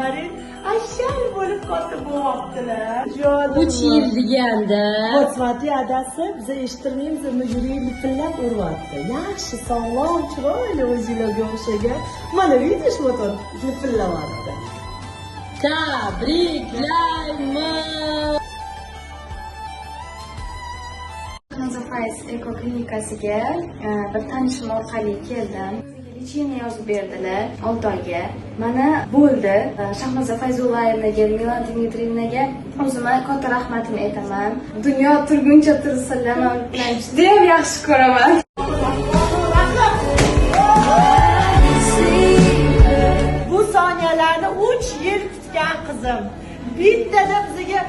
Qarang, ashal bo'lib katta bo'lyaptilar. Jonim. 3 yil deganda. Вот смотри, adasi, biza eshittirmaymiz, uni yuragi lipillab uryapti. Yaxshi, sog'lom, chiroyli o'zinglarga o'xshagan. Mana, видишь, вот он lipillayapti. Tabriklaymiz. Shahnoza Fayz Eko klinikasiga bir tanishim orqali keldim. Лечение yozib berdilar 6 oyga. Mana bo'ldi. Shahnoza Fayzullayevnaga, Milan Dmitriyevnaga o'zimga katta rahmatimni aytaman. Dunyo turguncha tursinlar, men ularni juda ham yaxshi ko'raman. Bu soniyalarni 3 yil kutgan qizim. Bittada bizga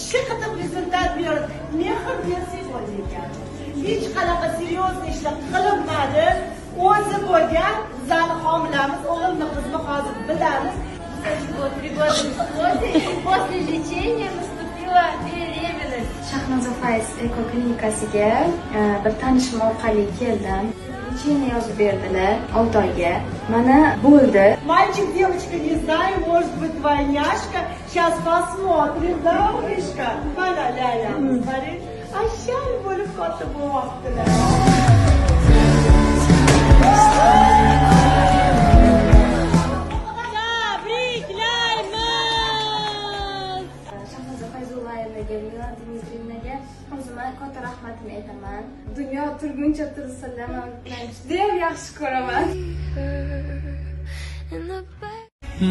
shiqitib результат berdi. Mehr bersangiz bo'ldi ekan. Hech qanaqa серьезный ishlar qilinmadi. O'zi bo'lgan, bizani homilamiz, o'g'ilmi qizmi hozir bilamiz. Вот 3 года бесплодия, и после лечения наступила беременность. Shahnoza Fayz Eko klinikasiga bir tanishim orqali keldim. Лечение yozib berdilar 6 oyga. Mana bo'ldi. Мальчик, девочка, не знаю, может быть, двойняшка. Сейчас посмотрим, да, Мишка? Mana layamiz, qarang. Ashal bo'lib katta bo'lyaptilar. Tabriklaymiz. Shahnoza Fayzullayevnaga, Milan Dmitriyevnaga o'zimga katta rahmatimni aytaman. Dunyo turguncha tursinlar, men ularni juda ham yaxshi ko'raman.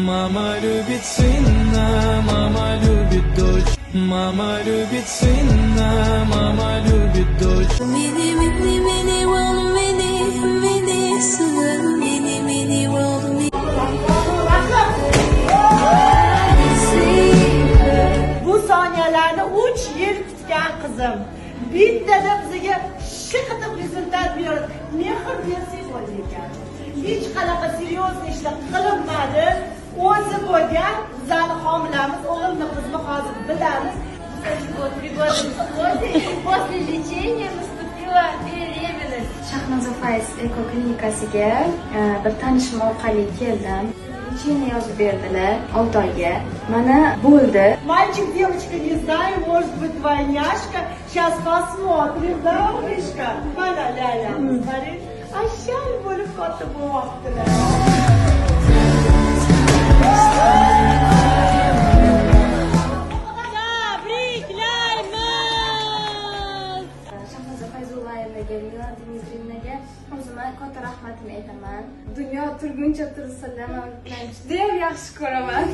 Мама любит сына, мама любит дочь. Мама любит сына, мама любит дочь. Mini, mini, mini, world, mini, mini, mini, mini, world, mini. Bu soniyalarni 3 yil kutgan qizim. Bittada bizga shiqitib результат berdi. Mehr bersangiz bo'ldi ekan. Hech qanaqa серьезный ishlar qilinmadi. O'zi bo'lgan, bizani homilamiz, o'g'ilmi qizmi hozir bilamiz. Вот 3 года бесплодия, и после лечения наступила беременность. Shahnoza Fayz Eko klinikasiga bir tanishim orqali keldim. Лечение yozib berdilar 6 oyga. Mana bo'ldi. Мальчик, девочка, не знаю, может быть, двойняшка. Сейчас посмотрим, да, Мишка? Mana layamiz, qarang. Ashal bo'lib katta bo'lyaptilar. Tabriklaymiz. Shahnoza Fayzullayevnaga, Milan Dmitriyevnaga o'zimga katta rahmatimni aytaman. Dunyo turguncha tursinlar, men ularni juda ham yaxshi ko'raman.